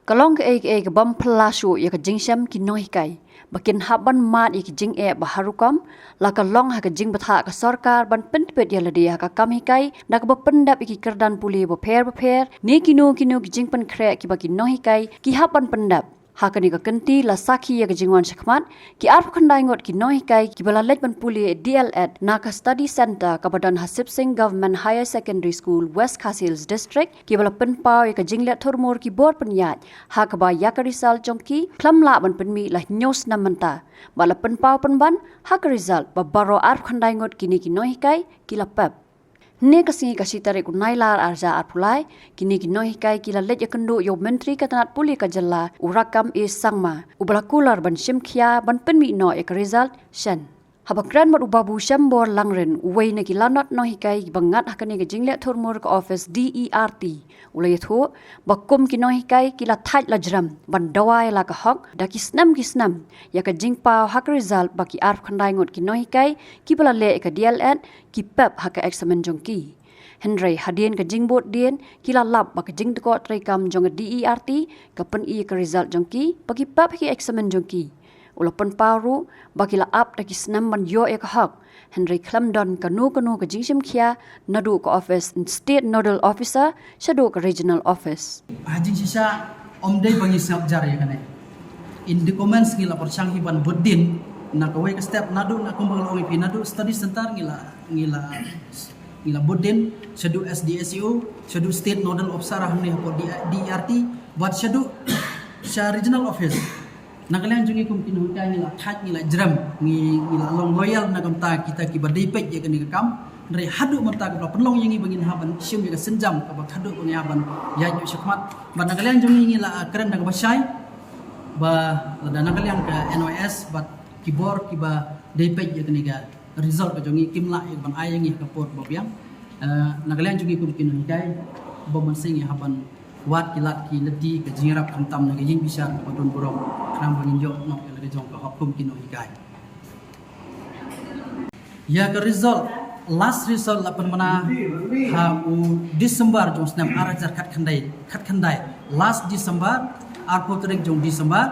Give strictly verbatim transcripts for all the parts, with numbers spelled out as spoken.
Ka long kaei kaei ka bym phylla shuh ïa ka jingshem ki nonghikai ba kin hap ban mad ïa ki jingeh ba har rukom, la ka long ha ka jingbthah ka sorkar ban pyntbit ïa lade ha ka kam hikai, da kaba pyndep ïa ki kyrdan pule bapher bapher, ne kino kino ki jingpynkhreh kiba ki nonghikai ki hap ban pyndep. Ha kane ka kynti la sakhi ïa ka jingwan shakhmat ki arphew khyndai ngut ki nonghikai kiba la leit ban pule D.El.Ed na ka Study Centre kaba don ha Sipsing Government Higher Secondary School, West Khasi Hills District, kiba la pynpaw ïa ka jingleh thurmur ki bor pynïaid, ha kaba ïa ka result jong ki khlem lah ban pynmih la hynñiew snem mynta, ba la pynpaw pynban ha ka result ba baroh arphew khyndai ngut kine ki nonghikai ki la pep. Hynne ka sngi ka shi tarik u Nailar arhajar arphew lai, kine ki nonghikai ki la leit ïakynduh ïa u Myntri ka tnat pule ka jylla, u Rakkam A Sangma, uba la kular ban shim khia ban pynmih noh ïa ka result shen. Haba kren bad u Babu Shembor Langrin, uwei na ki lanot nonghikai kiba ngat ha kane ka jingleh thurmur ka office D E R T, u la ïathuh ba kum ki nonghikai ki la thait la jrem ban dawa ïa la ka hok da ki snem ki snem ïa ka jingpaw ha ka result ba ki arphew khyndai ngut ki nonghikai kiba la leh ïa ka D.El.Ed ki pep ha ka eksamin jong ki. Hynrei hadien ka jingbud dien ki la lap ba ka jingdkoh treikam jong ka D E R T ka pyni ïa ka result jong ki ba ki pep ha ka eksamin jong ki. U la pynpaw ruh ba ki la ap da ki snem ban ïoh ïa ka hok, hynrei khlem don kano kano ka jingshim khia naduh ka office State Nodal Officer shaduh ka Regional Office. Ha jingshisha ym dei ba ngi sngap jar ïa kane. In the comments ngi la pyrshang hi ban bud dien na kawei ka step naduh, na kumba ka la ong ïa phi, naduh Study Centre ngi la, ngi la, ngi la bud dien shaduh S D S E O, shaduh State Nodal Officer hangne hapoh D-, D E R T, bad shaduh sha Regional Office. Na ka liang jong ngi kum ki nonghikai ngi la thait, ngi la jrem, ngi, ngi la long loyal na ka bynta kita kiba dei peit ïa kane ka kam. Hynrei haduh mynta kaba la pynlong ïa ngi ba ngin hap ban shim ïa ka sienjam kaba haduh ba ngi hap ban ïaid ïoh shakhmat. Bad na ka liang jong ngi ngi la kren da kaba shai ba lada na ka liang ka N Y S bad ki bor kiba dei peit ïa kane ka result ka jong ngi kim lah ïa ban ai ïa ngi ha ka por ba biang. Eh, na ka liang jong ngi kum ki nonghikai, bym mynsiem ngi hap ban wad ki lad ki lynti ka jingïarap khamtam na ka ïing bishar kaba don burom, khnang ba ngin ïoh noh ïa la ka jong ka hok kum ki nonghikai. Ïa ka result, last result la pynbna ha u December jong snem arhajar khatkhyndai, khatkhyndai. Last December, arphew tarik jong December,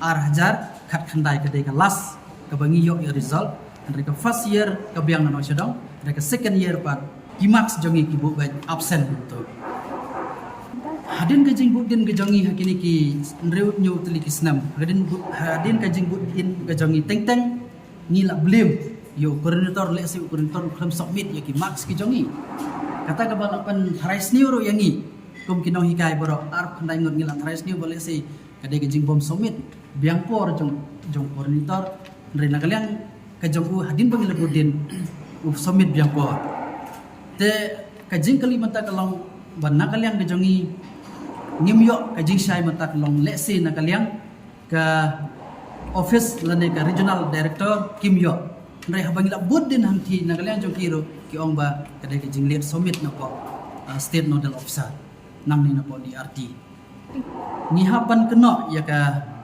arhajar khatkhyndai ka dei ka last kaba ngi ïoh ïa result. Hynrei ka first year ka biang na Nongshadong, hynrei ka second year pat ki marks jong ngi ki buh beit absent kumto. Hadien ka jingbud dien ka jong ngi ha kine ki hynriew hynñiew tylli ki snem, hadien bud, hadien ka jingbud dien ka jong ngi teng teng ngi la blame ïa u coordinator, lehse u coordinator u khlem submit ïa ki marks ki jong ngi. Kata kaba la pyntharai sniew ruh ïa ngi kum ki nonghikai baroh arphew khyndai ngut ngi la tharai sniew ba lehse ka dei ka jingbym submit biang por jong, jong coordinator. Hynrei na ka liang ka jong u hadien ba ngi la bud dien u submit biang por. Te ka jingkylli mynta ka long ba na ka liang ka jong ngi ngim ïoh ka jingshai mynta ka long lehse na ka liang ka office lane ka regional director kim ïoh. Hynrei haba ngi la bud dien hangthie na ka liang jong ki ruh ki ong ba ka dei ka jingleit submit napoh, ah, State Nodal Officer nangne napoh D R T. Ngi hap ban kynnoh ïa ka,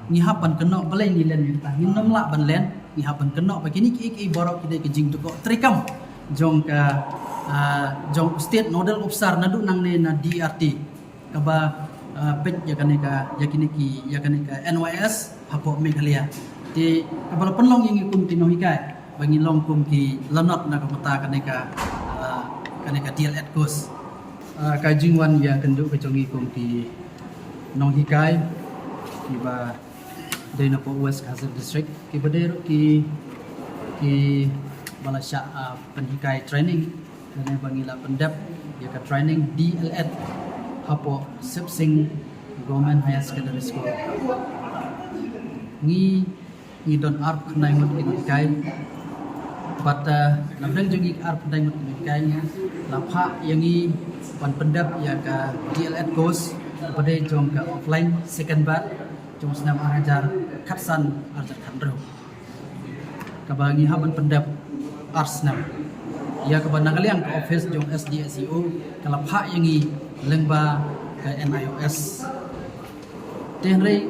ngi hap ban kynnoh balei ngi len ïa kata, ngin nym lah ban len, ngi hap ban kynnoh ba kine kiei kiei baroh ki dei ka jingdkoh treikam jong ka, ah, jong State Nodal Officer naduh nangne na D R T kaba, ah, peit ïa kane ka, ïa kine ki, ïa kane ka N Y S hapoh Meghalaya. Te kaba la pynlong ïa ngi kum ki nonghikai ba ngi long kum ki lanot na ka bynta kane ka, ah, kane ka D.El.Ed course. Ah, ka jingwan ïakynduh ka jong ngi kum ki nonghikai kiba dei napoh West Khasi Hills District, kiba dei ruh ki, kiba la shah, ah, pynhikai training, lane ba ngi la pyndep ïa ka training D.El.Ed hapoh Sipsing Government Higher Secondary School. Ngi, ngi don arphew khyndai ngut ki nonghikai. Bad, eh, na pdeng jong ngi arphew khyndai ngut ki nonghikai, la phah ïa ngi ban pyndep ïa ka D.El.Ed course, kaba dei jong ka offline second batch jong snem arhajar khatsan arhajar khathynriew, kaba ngi hap ban pyndep ar snem. Ïa kaba na ka liang ka office jong S D S E O ka la phah ïa ngi lyngba ka N I O S. Te hynrei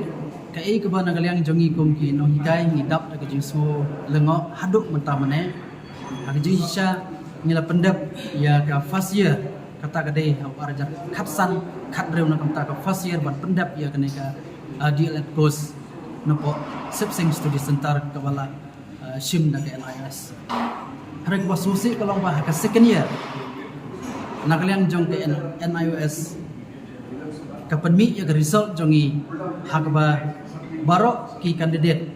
kaei kaba na ka liang jong ngi kum ki nonghikai ngi dap da ka jingsngew lyngngoh haduh mynta mynne. Ha ka jingshisha ngi la pyndep ïa ka first year Kata ka dei ha u ar hajar khatsan khathynriew na ka bynta ka first year ban pyndep ïa kane ka, uh, D.El.Ed course napoh Sip Sing Study Center kaba la, uh, shim da ka N I O S. Hynrei kaba sngewsih ka long ba ha ka second year na ka liang jong ka N-, N I O S ka pynmih ïa ka result jong ngi ha kaba baroh ki candidate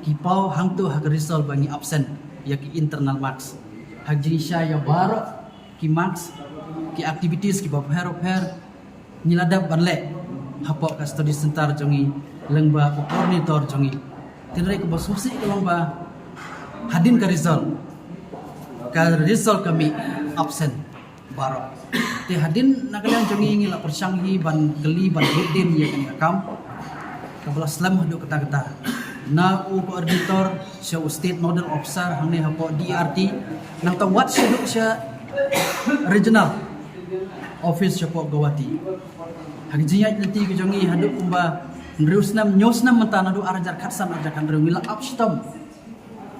ki paw hangto ha ka result ba ngi absent ïa ki internal marks. Ha ka jingshai ïa baroh ki marks, ki activities kiba pher pher ngi la dep ban leh hapoh ka study center jong ngi lyngba u coordinator jong ngi. Hynrei kaba sngewsih ka long ba hadien ka result, ka result ka mih absent baroh. Te hadien na ka liang jong ngi ngi la pyrshang hi ban kylli ban bud dien ïa kane ka kam. Kaba la slem haduh katta katta na u coordinator sha u state nodal officer hangne hapoh D R T, nangta wat shaduh sha regional office shapoh Guwahati. Ha ka jingïaid lynti ka jong ngi haduh kumba hynriew snem, hynñiew snem mynta, naduh ar hajar khatsan ar hajar khathynriew ngi la ap shitom.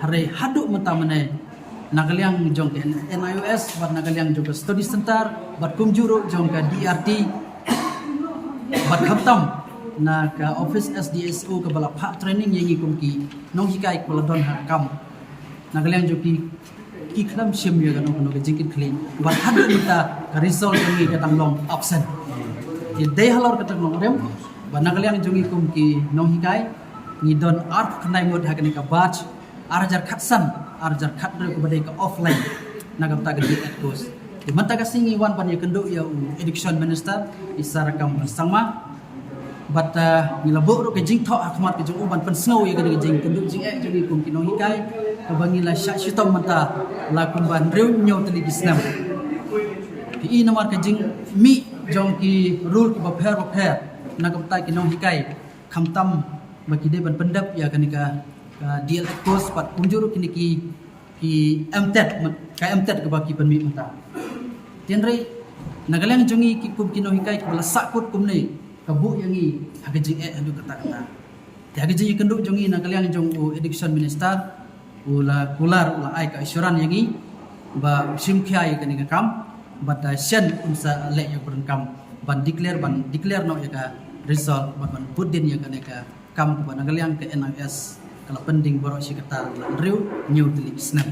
Hynrei haduh mynta mynne na ka liang jong ka N-, N I O S bad na ka liang jong ka study center bad kumjuh ruh jong ka D R T bad khamtam na ka office S D S O kaba la phah training ïa ngi kum ki nonghikai kaba la don ha ka kam, na ka liang jong ki, ki khlem shim ïa kano kano ka jingkitkhlieh bad haduh mynta ka result jong ngi ka dang long absent. Te dei halor kata ka nongrim ba na ka liang jong ngi kum ki nonghikai ngi don arphew khyndai ngut ha kane ka batch ar hajar khatsan ar hajar khathynriew kaba dei ka offline na ka bynta ka D.El.Ed course. Te mynta ka sngi ngi wan ban ïakynduh ïa u Education Minister i Sir Rakkam Sangma. Bad, uh, ngi la buh ruh ka jingthoh ha khmat ka jong u ban pynsngew ïa kane ka jingkynduh jingeh jong ngi kum ki nonghikai kaba ngi la shah shitom mynta la kumba hynriew hynñiew tylli ki snem. Phi i namar ka jingmih jong ki rule kiba pher ba pher na ka bynta ki nonghikai khamtam ba ki dei ban pyndep ïa kane ka, ka D.El.Ed course bad kumjuh ruh kine ki, ki M.Ted, ka M.Ted kaba ki pynmih mynta. Hynrei na ka liang jong ngi ki kum ki nonghikai kiba la sahkut kumne ka buh ïa ngi ha ka jingeh haduh katta katta. Te ha ka jingïakynduh jong ngi na ka liang jong u Education Minister u la kular, u la ai ka assurance ïa ngi ba u shim khia ïa kane ka kam bad, uh, shen un sa leh ïa ka kam ban declare, ban declare noh ïa ka result bad ban bud dien ïa kane ka kam kaba na ka liang ka N I O S ka la pending baroh shi katta la hynriew hynñiew tylli ki snem.